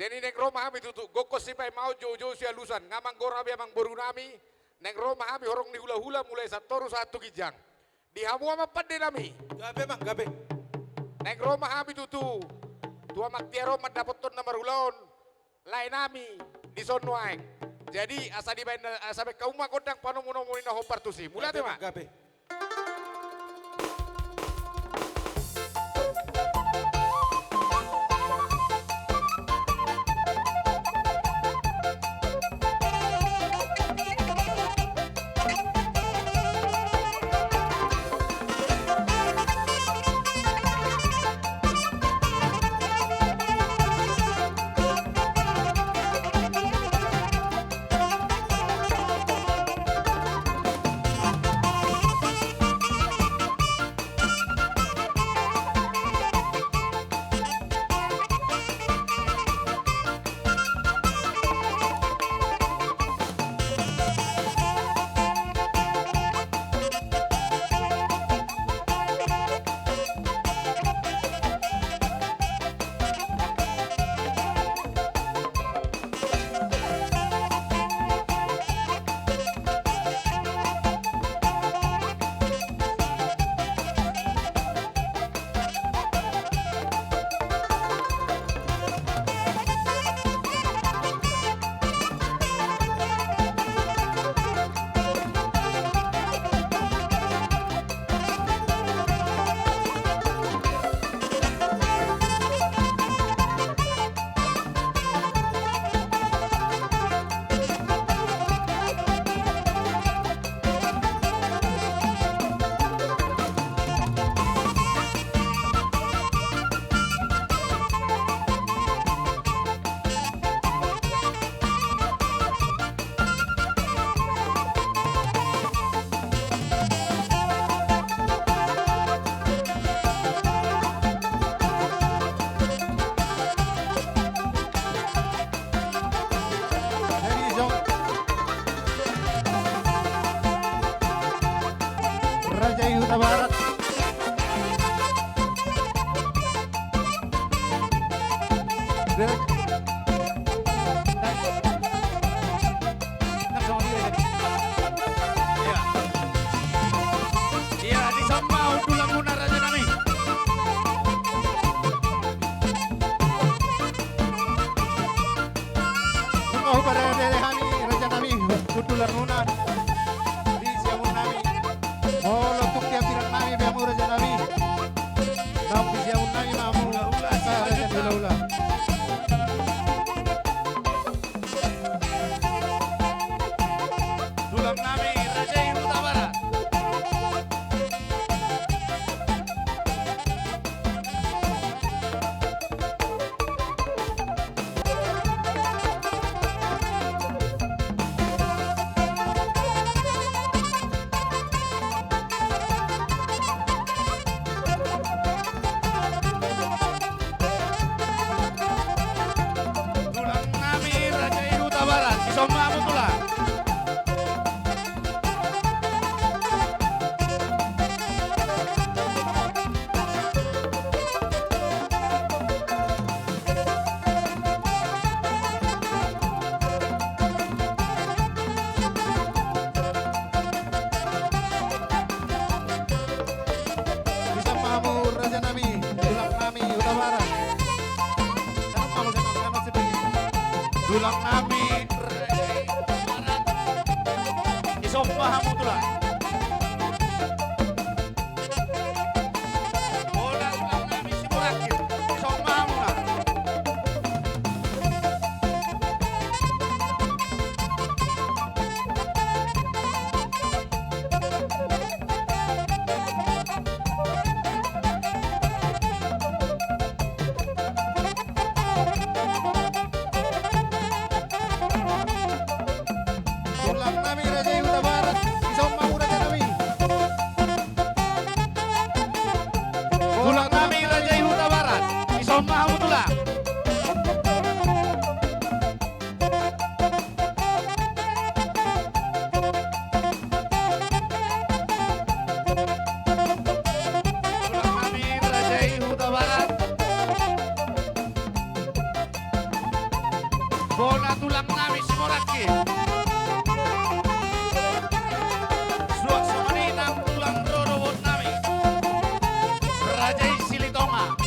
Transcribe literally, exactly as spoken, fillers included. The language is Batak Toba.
Jadi naeng ro ma hami tutu, gokhon sipaingaon, joujou sialusan, nga manggora be amangboru nami, naeng ro ma hami horong ni hulahula mulai sian toru sahat tu ginjang. Di hamu amang pande nami. Gabe, Amang, gabe. Naeng ro ma hami tutu tu Amang Tiar on mandapothon na marulaon lae nami dison nuaeng. Jadi asa dibaen, asa baen hamu ma gondang panomunomu ni na hombar tusi. Mauliate ma. Gabe, Amang, gabe. Raja i Hutabarat. Ia, ia, dison ma hundulanmuna raja nami. Nunga huparade hami raja nami hundulanmuna di siamun nami. Molo tung di hambirang nami be hamu raja nami, naung di siamun nami ma hamu. Hulahula, raja ni hulahula. Tulang nami, raja i Hutabarat. Tulang nami, raja i Hutabarat, dison ma hamu tulang. Dison ma hamu raja nami, tulang nami Hutabarat. Dison ma hamu, dison ma hamu, tulang nami. Dison ma hamu tulang. Bola tulang nami Simorangkir. Dison ma hamu na. Tulang nami raja i Hutabarat, dison ma hamu raja nami. Tulang nami raja i Hutabarat, dison ma hamu tulang. Tulang nami raja i Hutabarat. tulang nami Simorangkir. Suang songon i nang tulang rorobot nami Raja i Silitonga.